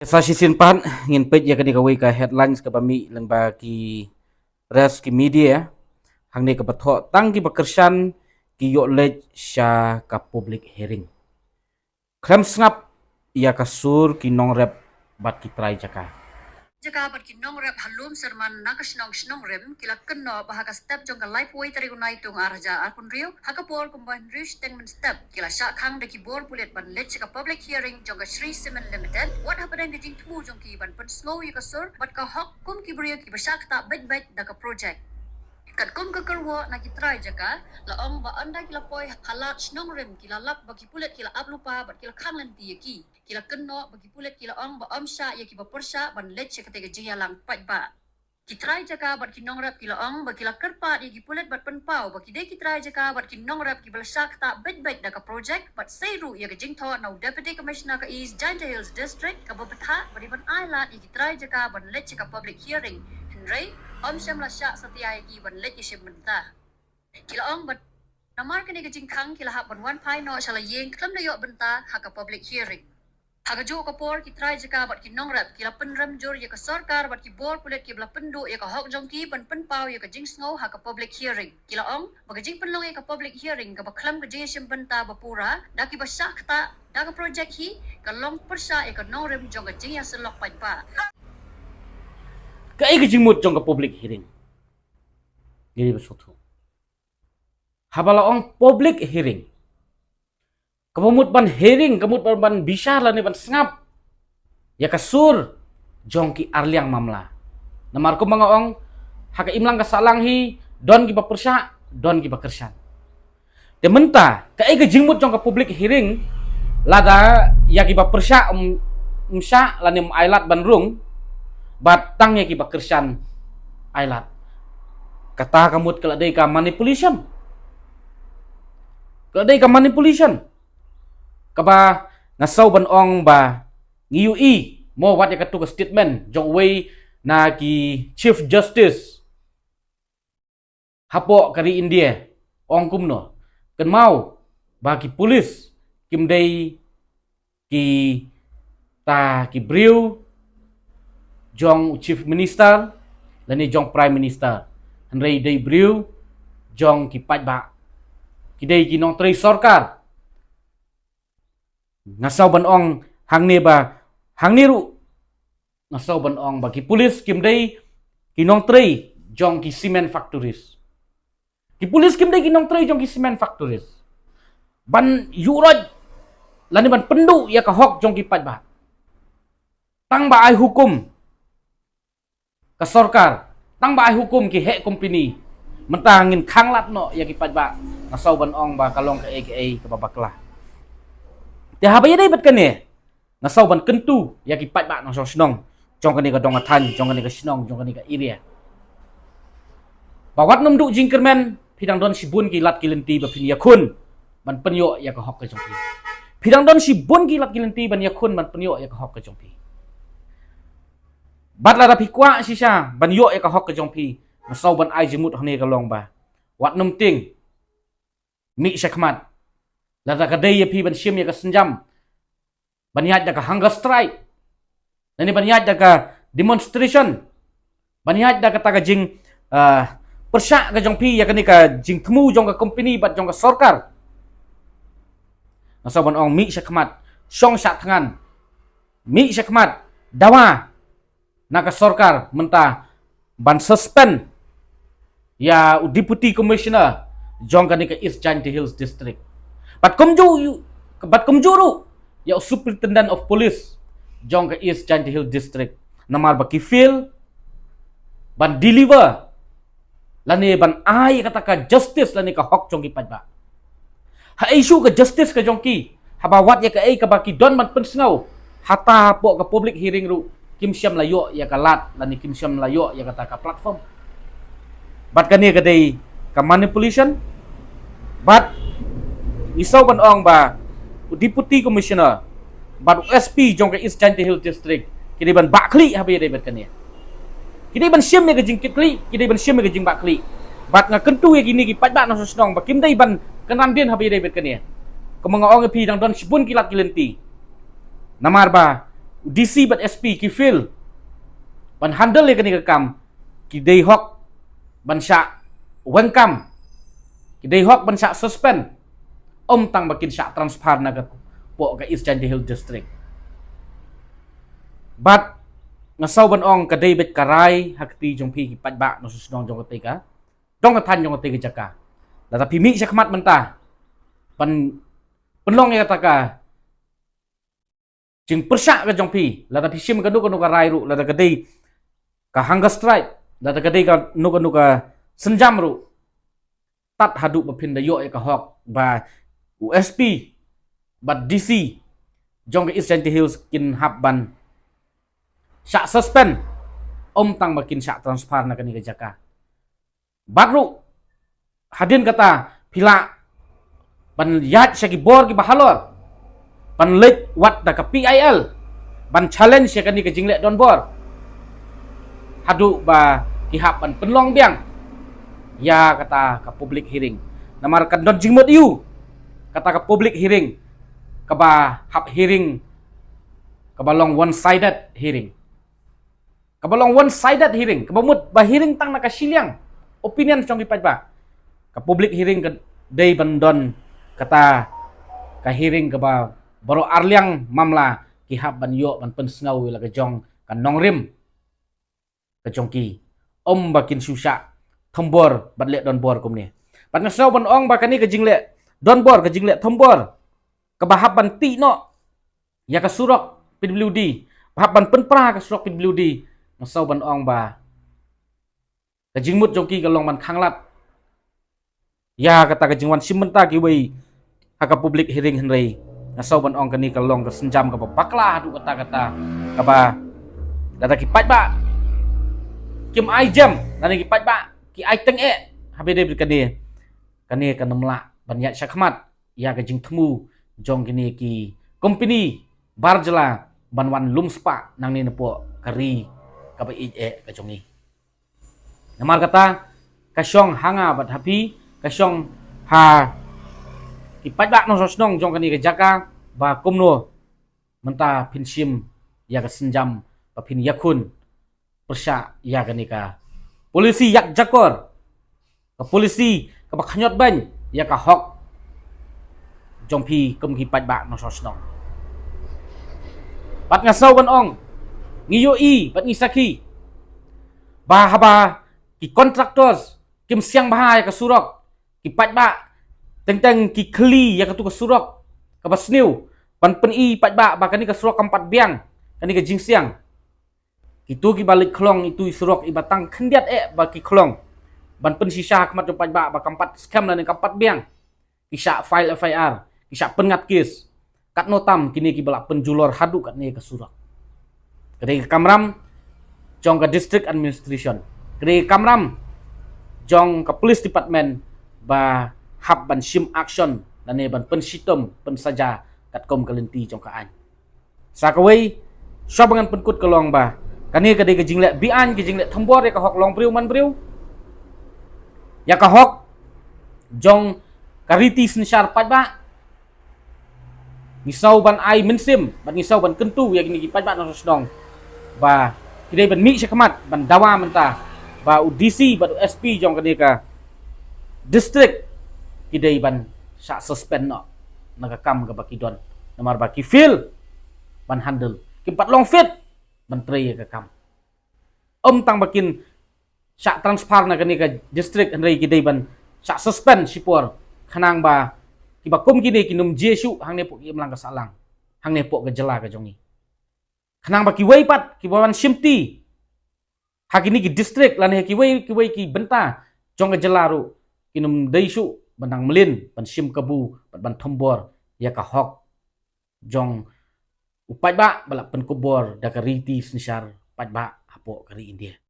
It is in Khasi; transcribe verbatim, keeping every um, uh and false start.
Sa shisien pat ngin peit ïa kane kawei ka headlines kaba mih lyngba ki rest ki media. Hangne kaba thoh, tang kiba kyrshan ki ïoh leit sha ka public hearing. Khlem sngap ïa ka sur ki nongrep bad ki trai jaka. Jaka bad ki nongrep ha Lum Serman na ka shnong Shnongrim ki la kynnoh ba ha ka step jong ka laiphew tarik u Naitung ar hajar arphew hynriew, ha ka por kumba hynriew shiteng mynstep, ki la shah khang da ki bor pulit ban leit sha ka public hearing jong ka Shree Cement Limited, wat hapdeng ka jingthmu jong ki ban pynsngew ïa ka sur bad ka hok kum ki briew kiba shah ktah beit beit da ka projek. Katkum ka kyrwoh na ki trai jaka, la ong ba ynda ki la poi ha lad Shnongrim ki la lap ba ki pulit ki la ap lypa bad ki la khang lynti ïa ki. Ki la kynnoh ba ki pulit ki la ong ba ym shah ïa kiba pyrshah ban leit sha katei ka jingïalang paidbah. Ki trai jaka bad ki nongrep ki la ong ba ki la kyrpad ïa ki pulit bad pynpaw ba ki dei ki trai jaka bad ki nongrep kiba la shah ktah beit beit da ka projek, bad sei ruh ïa ka jingthoh na u Deputy Commissioner ka East Jaintia Hills District kaba bthah ba dei ban ai lad ïa ki trai jaka ban leit sha ka public hearing, hynrei ym shym la shah satia ïa ki ban leit ïashim bynta. Ki la ong ba namar kane ka jingkhang ki la hap ban wan phai noh sha la ïing khlem da ïoh bynta ha ka public hearing. Ha kajuh ka por ki trai jaka bad ki nongrep ki la pynrem jur ïa ka sorkar bad ki bor pulit kiba la pynduh ïa ka hok jong ki ban pynpaw ïa ka jingsngew ha ka public hearing. Ki la ong ba ka jingpynlong ïa ka public hearing kaba khlem ka jingïashim bynta ba pura da kiba shah ktah da ka projek hi ka long pyrshah ïa ka nongrim jong ka jingïasyllok paidbah. Kaei ka jingmut jong ka public hearing? Ngi dei ba sngewthuh. Haba la ong public hearing, kaba mut ban hearing, ka mut ban, ban bishar lane ban sngap ïa ka sur jong ki arliang mamla. Namar kumba nga ong, ha ka imlang ka sahlang hi don kiba pyrshah, don kiba kyrshan. Te mynta kaei ka jingmut jong ka public hearing, lada ïa kiba pyrshah ym, ym shah lane ym ailad ban rung, bad tang ïa kiba kyrshan ailad? Kata ka mut ka la dei ka manipulation. Ka la dei ka manipulation kaba nga sngew ban ong ba ngi ïohi mo wat ïa katu ka statement jong uwei na ki Chief Justice hapoh ka ri India, ong kumno? Kynmaw ba ki pulis kim dei kita ki briew jong u Chief Minister lane jong Prime Minister, hynrei dei briew jong ki paidbah. Ki dei ki nongtrei sorkar. Nga sngew ban ong hangne ba, hangne ruh nga sngew ban ong ba ki pulis kim dei ki nongtrei jong ki cement factories. Ki pulis kim dei ki nongtrei jong ki cement factories ban ïuh roi lane ban pynduh ïa ka hok jong ki paidbah. Tang ba ai hukum ka sorkar, tang ba ai hukum ki heh company, mynta ngin khanglad noh ïa ki paidbah. Nga sngew ban ong ba ka long kaei kaei kaba bakla. Te haba ïadei bad kane, nga sngew ban kyntu ïa ki paidbah nongshong shnong jong kane ka dong ka thaiñ, jong kane ka shnong, jong kane ka area, ba wat nym duh jingkyrmen, phi dang don shibun ki lad ki lynti ba phin ïakhun ban pynïoh ïa ka hok ka jong phi. Phi dang don shibun ki lad ki lynti ban ïakhun ban pynïoh ïa ka hok ka jong phi. Bad lada phi kwah shisha ban ïoh ïa ka hok ka jong phi, nga sngew ban ai jingmut hangne ka long ba wat nym tieng, mih shakhmat. Lada ka dei ïa phi ban shim ïa ka sienjam, ban ïaid da ka hunger strike, lane ban ïaid da ka demonstration, ban ïaid da kata ka jing, ah, pyrshah ka jong phi ïa kane ka jingthmu jong ka company bad jong ka sorkar, nga sngew ban ong mih shakhmat, shong shah thngan, mih shakhmat, dawa na ka sorkar mynta ban suspend ïa u Deputy Commissioner jong kane ka East Jaintia Hills District. Bad kumjuh, bad kumjuh ruh ïa u Superintendent of Police jong ka East Jaintia Hills District, namar ba ki fail ban deliver lane ban ai kata ka justice lane ka hok jong ki paidbah. Ha issue ka justice ka jong ki, haba wat ïa kaei kaba ki don ban pynsngew hata hapoh ka public hearing ruh, kim shym la ïoh ïa ka lad lane kim shym la ïoh ïa kata ka platform. Bad kane ka dei ka manipulation. Bad ngi sngew ban ong ba u Deputy Commissioner bad u S P jong ka East Jaintia Hills District ki dei ban bah khlieh haba ïadei bad kane. Ki dei ban shim ïa ka jingkitkhlieh, ki dei ban shim ïa ka jingbah khlieh. Bad nga kyntu ïa kine ki paidbah nongshong shnong ba kim dei ban kynran dien haba ïadei bad kane. Kumba nga ong ïa phi, dang don shibun ki lad ki lynti. Namar ba D C bad S P ki fail ban handle ïa kane ka kam, ki dei hok ban shah weng kam, ki dei hok ban shah suspend, ym tang ba kin shah transfer na ka poh ka East Jaintia Hills District. Bad nga sngew ban ong ka dei beit ka rai ha kti jong phi ki paidbah nongshong shnong jong katei ka dong ka thaiñ jong katei ka jaka. Lada phi mih sha khmat mynta ban pynlong ïa kata ka jingpyrshah ka jong phi, lada phi shim kano kano ka rai ruh, lada ka dei ka hunger strike, lada ka dei kano kano ka sienjam ruh, tad haduh ba phin da ïoh ïa ka hok ba u S P bad D C jong ka East Jaintia Hills kin hap ban shah suspend, ym tang ba kin shah transfer na kane ka jaka. Bad ruh hadien kata phi lah ban ïaid sha ki bor kiba halor, ban leit wad da ka P I L ban challenge ïa kane ka jingleh donbor haduh ba ki hap ban pynlong biang ïa kata ka public hearing. Namar kan don jingmut ïa u kata ka public hearing kaba hap hearing kaba long one sided hearing. Kaba long one sided hearing, kaba mut ba hearing tang na ka shiliang opinion jong ki paidbah. Ka public hearing ka dei ban don kata ka hearing kaba baroh arliang mamla ki hap ban ïoh ban pynsngew ïa la ka jong ka nongrim ka jong ki, ym ba kin shu shah thombor bad leh donbor kumne. Bad nga sngew ban ong ba kane ka jingleh donbor, ka jingleh thombor kaba hap ban tih noh ïa ka surok P W D, ba hap ban pynpra ka surok P W D, nga sngew ban ong ba ka jingmut jong ki ka long ban khanglad ïa kata ka jingwan shim bynta kiwei ha ka public hearing, hynrei nga sngew ban ong kane ka long ka sienjam kaba bakla haduh katta katta, kaba lada ki paidbah kim ai jem, lada ki paidbah ki ai tyngeh ha ba dei bad kane, kane kan ym lah ban ïaid shakhmat ïa ka jingthmu jong kine ki kompeni bar jylla ban wan lum spah nangne napoh ka ri kaba ïeit eh ka jong ngi. Namar kata ka shong ha nga bad ha phi, ka shong ha ki paidbah nongshong shnong jong kane ka jaka, ba kumno mynta phin shim ïa ka sienjam ba phin ïakhun pyrshah ïa kane ka polisi ïakjakor, ka polisi kaba khñiot beiñ ïa ka hok jong phi kum ki paidbah nongshong shnong. Bad nga sngew ban ong, ngi ïohi bad ngi sakhi ba haba ki contractors kim siang bha ïa ka surok, ki paidbah teng teng ki khli ïa katu ka surok kaba sniew, ban pyni paidbah ba kane ka surok kam pat biang, kane ka jingsiang. Kitu kiba leit khlong itu i surok iba tang khyndiat eh ba ki khlong, ban pynshisha ha khmat jong paidbah ba kam pat skhem lane kam pat biang, ki shah file F I R, ki shah pynngat kes. Katno tam kine kiba la pynjulor haduh katne ka surok. Ka dei ka kamram jong ka district administration, ka dei ka kamram jong ka police department ba hap ban shim action lane ban pynshitom pynsaja katkum ka lynti jong ka aiñ. Sa kawei, shuwa ba ngan pynkut ka long ba kane ka dei ka jingleh beaiñ, ka jingleh thombor ïa ka hok longbriew manbriew, ïa ka hok jong ka riti synshar paidbah. Ngi sngew ban ai mynsiem bad ngi sngew ban kyntu ïa kine ki paidbah nongshong shnong ba ki dei ban mih shakhmat ban dawa mynta ba u D C bad u S P jong kane ka district ki dei ban shah suspend noh na ka kam kaba ki don, namar ba ki fail ban handle, kim pat long fit ban trei ïa ka kam. Ym tang ba kin shah transfer na kane ka district, hynrei ki dei ban shah suspend shipor, khnang ba kiba kum kine kin ym jia shuh hangne poh ka imlang ka sahlang, hangne poh ka jylla ka jong ngi. Khnang ba kiwei pat kiba wan shimti ha kine ki district lane ha kiwei kiwei ki bynta jong ka jylla ruh kin ym dei shuh ban nang mlien ban shim kabu bad ban thombor ïa ka hok jong u paidbah ba la pynkupbor da ka riti synshar paidbah hapoh ka ri India.